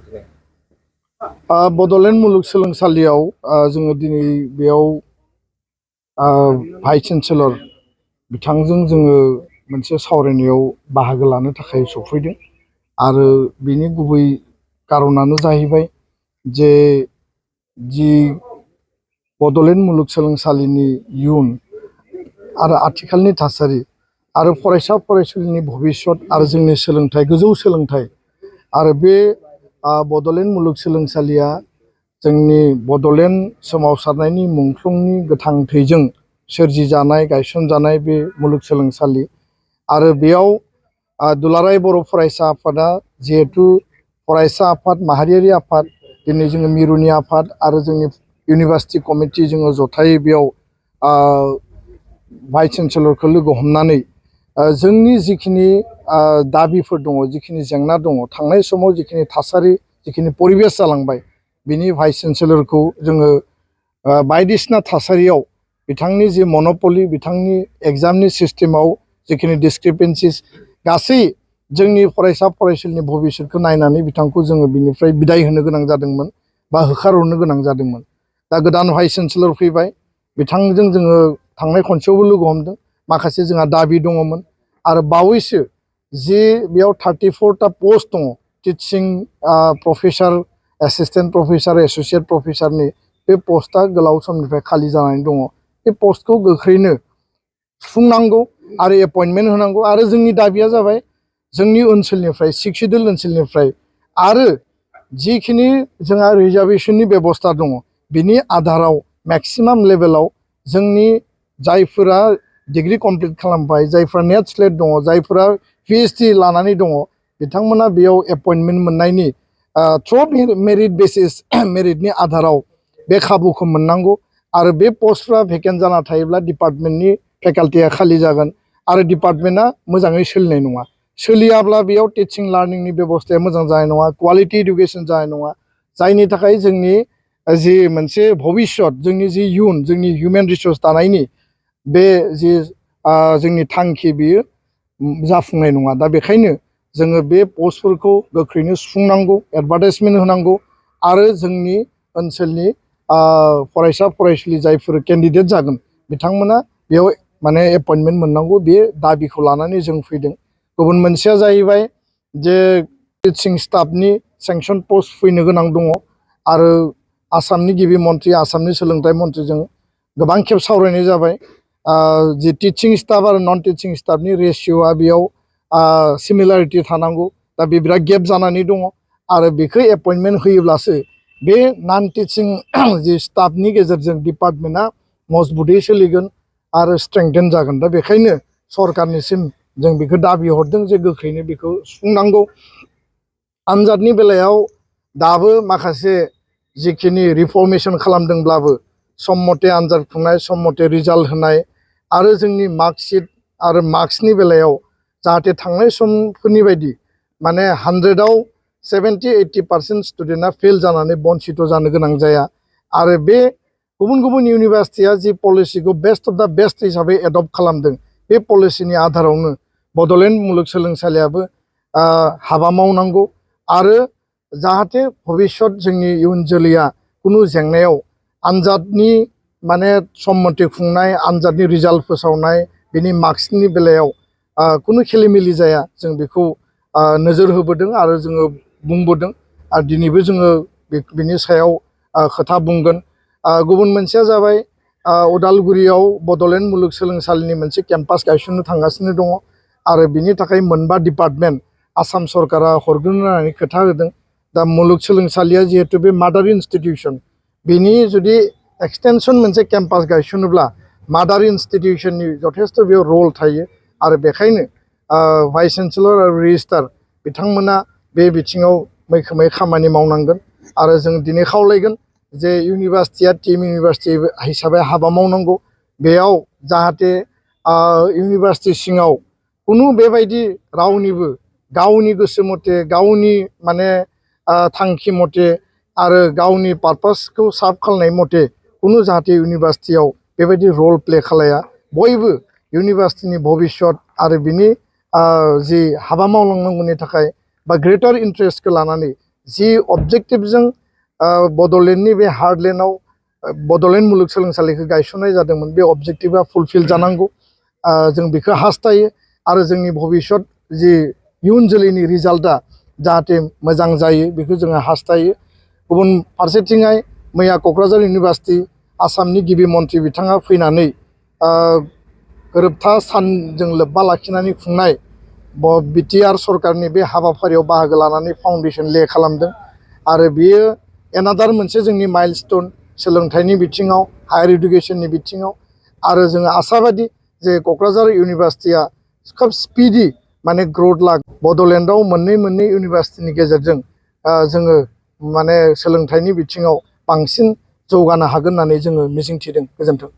दिनै बड'लेण्ड मुलुगसोलोंसालियाव जोङो दिनै बेयाव भाइस चेन्सेलर बिथांजों जोङो मोनसे सावरायनायाव बाहागो लानो थाखाय सफैदों आरो बिनि गुबै कारनानो जाहैबाय जे जि बड'लेण्ड मुलुगसोलोंसालिनि इयुन आरो आथिखालनि थासारि आरो फरायसा फरायसुलिनि भबिष्यत आरो जोंनि सोलोंथाइ गोजौ सोलोंथाइ आरो बे बड'लेण्ड मुलुगसोलोंसालिया जोंनि बड'लेण्ड सोमावसारनायनि मुंख्लंनि गोथां थैजों सोरजिजानाय गायसनजानाय बे मुलुगसोलोंसालि आरो बेयाव दुलाराय बर' फरायसा आफादा जिहेतु फरायसा आफाद माहारियारि आफाद दिनै जोङो मिरुनि आफाद आरो जोंनि इउनिभार्सिटि कमिटि जोङो जथायै बेयाव भाइस चेन्सेलरखौ लोगो हमनानै जोंनि जिखिनि दाबिफोर दङ जिखिनि जेंना दङ थांनाय समाव जिखिनि थासारि जिखिनि परिबेस जालांबाय बिनि भाइस चेन्सेलरखौ जोङो बायदिसिना थासारियाव बिथांनि जि मन'पलि बिथांनि एग्जामनि सिस्टेमाव जिखिनि डिसक्रिपेन्सिस गासै जोंनि फरायसा फरायसुलिनि भबिष्यतखौ नायनानै बिथांखौ जोङो बिनिफ्राय बिदाय होनो गोनां जादोंमोन बा होखारहरनो गोनां जादोंमोन। दा गोदान भाइस चेन्सेलर फैबाय बिथांजों जोङो थांनाय खनसेयावबो लोगो हमदों माखासे जोंहा दाबि दङमोन आरो बावैसो जि बेयाव 34टा पस्ट दङ teaching professor assistant professor associate प्रफेसारनि बे पस्टआ गोलाव समनिफ्राय खालि जानानै दङ बे पस्टखौ गोख्रैनो सुफुंनांगौ आरो एपइन्टमेन्ट होनांगौ आरो जोंनि दाबिया जाबाय जोंनि ओनसोलनिफ्राय शिक्षित ओनसोलनिफ्राय आरो जिखिनि जोंहा रिजार्भेशननि बेबस्था दङ बिनि आधाराव मेक्सिमाम लेभेलाव जोंनि जायफोरा डिग्री कमप्लिट खालामबाय जायफोरा नेट स्लेट दङ जायफोरा PhD लानानै दङ बिथांमोना बेयाव एपइन्टमेन्ट मोननायनि थ्रु मेरिट बेसिस मेरिटनि आधाराव बे खाबुखौ मोननांगौ आरो बे पस्टफ्रा भेकेन्ट जाना थायोब्ला डिपार्टमेन्टनि फेकाल्टिया खालि जागोन आरो डिपार्टमेन्टआ मोजाङै सोलिनाय नङा सोलियाब्ला बेयाव टिचिं लार्निंनि बेबस्थाया मोजां जानाय नङा क्वालिटि इडुकेसन जानाय नङा जायनि थाखाय जोंनि जि मोनसे भबिष्यत जोंनि जि इयुन जोंनि हिउमेन रिसोर्स दानायनि बे जि जोंनि थांखि बियो जाफुंनाय नङा। दा बेखायनो जोङो बे पस्टफोरखौ गोख्रैनो सुफुंनांगौ एडभार्टाइजमेन्ट होनांगौ आरो जोंनि ओनसोलनि फरायसा फरायसुलि जायफोर केन्डिडेट जागोन बिथांमोना बेयाव माने एपइन्टमेन्ट मोननांगौ बे दाबिखौ लानानै जों फैदों। गुबुन मोनसेया जाहैबाय जे टिचिं स्टाफनि सेंसन पस्ट फैनो गोनां दङ आरो आसामनि गिबि मन्थ्रि आसामनि सोलोंथाइ मन्थ्रिजों गोबां खेब सावरायनाय जाबाय जि टिचिं स्टाफ आरो नन टिचिं स्टाफनि रेशिय'आ बेयाव सिमिलारिटि थानांगौ दा बे बिराद गेप जानानै दङ आरो बेखौ एपइन्टमेन्ट होयोब्लासो बे नन टिचिं जि स्टाफनि गेजेरजों डिपार्टमेन्टआ मजबुतै सोलिगोन आरो स्ट्रेंथेन जागोन। दा बेखायनो सरकारनिसिम जों बेखौ दाबि हरदों जे गोख्रैनो बेखौ सुफुंनांगौ। आनजादनि बेलायाव दाबो माखासे जिखिनि रिफर्मेसन खालामदोंब्लाबो सम मथे आनजाद खुंनाय सम मथे रिजाल्ट होनाय आरो जोंनि मार्कशीट आरो मार्क्सनि बेलायाव जाहाथे थांनाय समफोरनि बायदि माने 100आव 70-80% स्टुडेन्टआ फेल जानानै बन्सित जानो गोनां जाया आरो बे गुबुन गुबुन इउनिभार्सिटिया जि पलिसिखौ बेस्ट अफ दा बेस्ट हिसाबै एडप्ट खालामदों बे पलिसिनि आधारावनो बड'लेण्ड मुलुगसोलोंसालियाबो हाबा मावनांगौ आरो जाहाथे भबिष्यत जोंनि इयुन जोलैया खुनु जेंनायाव आनजादनि माने सम मथे खुंनाय आनजादनि रिजाल्ट फोसावनाय बिनि मार्क्सनि बेलायाव खुनु खेलिमेलि जाया जों बेखौ नोजोर होबोदों आरो जोङो बुंबोदों आरो दिनैबो जोङो बिनि सायाव खोथा बुंगोन। गुबुन मोनसेया जाबाय उदालगुरियाव बड'लेण्ड मुलुगसोलोंसालिनि मोनसे केम्पास गायसननो थांगासिनो दङ आरो बिनि थाखाय मोनबा डिपार्टमेन्ट आसाम सरकारा हरगोन होननानै खोथा होदों। दा मुलुगसोलोंसालिया जिहेतु बे मादार इन्स्टिटिउसन बिनि जुदि एक्सटेनसन मोनसे केम्पास गायसनोब्ला मादार इन्स्टिटिउसननि जथेस्थ' बेयाव रल थायो आरो बेखायनो भाइस चेन्सेलर आरो रेजिस्ट्रार बिथांमोना बे बिथिङाव मैखोमै खामानि मावनांगोन आरो जों दिनै खावलायगोन जे इउनिभार्सिटिया टिम इउनिभार्सिटि हिसाबै हाबा मावनांगौ बेयाव जाहाथे इउनिभार्सिटि सिङाव खुनु बेबायदि रावनिबो गावनि गोसो मथे गावनि माने थांखि मथे आरो गावनि पारपासखौ सार्भ खालामनाय मथे खुनु जाहाथे इउनिभार्सिटियाव बेबायदि रल प्ले खालाया बयबो इउनिभार्सिटिनि भबिष्यत आरो बिनि जि हाबा मावलांनांगौनि थाखाय बा ग्रेटार इन्ट्रेस्टखौ लानानै जि अबजेक्टिभजों बड'लेण्डनि बे हार्टलेण्डआव बड'लेण्ड मुलुगसोलोंसालिखौ गायसननाय जादोंमोन बे अबजेक्टिभा फुलफिल जानांगौ जों बेखौ हास्थायो आरो जोंनि भबिष्यत जि इयुन जोलैनि रिजाल्टआ जाहाथे मोजां जायो बेखौ जोङो हास्थायो गुबुन फारसेथिंहाय मैया क'क्राझार इउनिभार्सिटि आसामनि गिबि मन्थ्रि बिथाङा फैनानै गोरोबथा सानजों लोब्बा लाखिनानै खुंनाय बिटिआर सरकारनि बे हाबाफारियाव बाहागो लानानै फाउन्डेसन ले खालामदों आरो बेयो एनादार मोनसे जोंनि माइलस्टोन सोलोंथाइनि बिथिङाव हायार इडुकेसननि बिथिङाव आरो जोङो आसाबादि जे क'क्राझार इउनिभार्सिटिया खोब स्पिडि माने ग्रौथ बड'लेण्डआव मोननै इउनिभार्सिटिनि गेजेरजों जोङो माने सोलोंथाइनि बिथिङाव बांसिन जौगानो हागोन होननानै जोङो मिजिंथिदों। गोजोन्थों।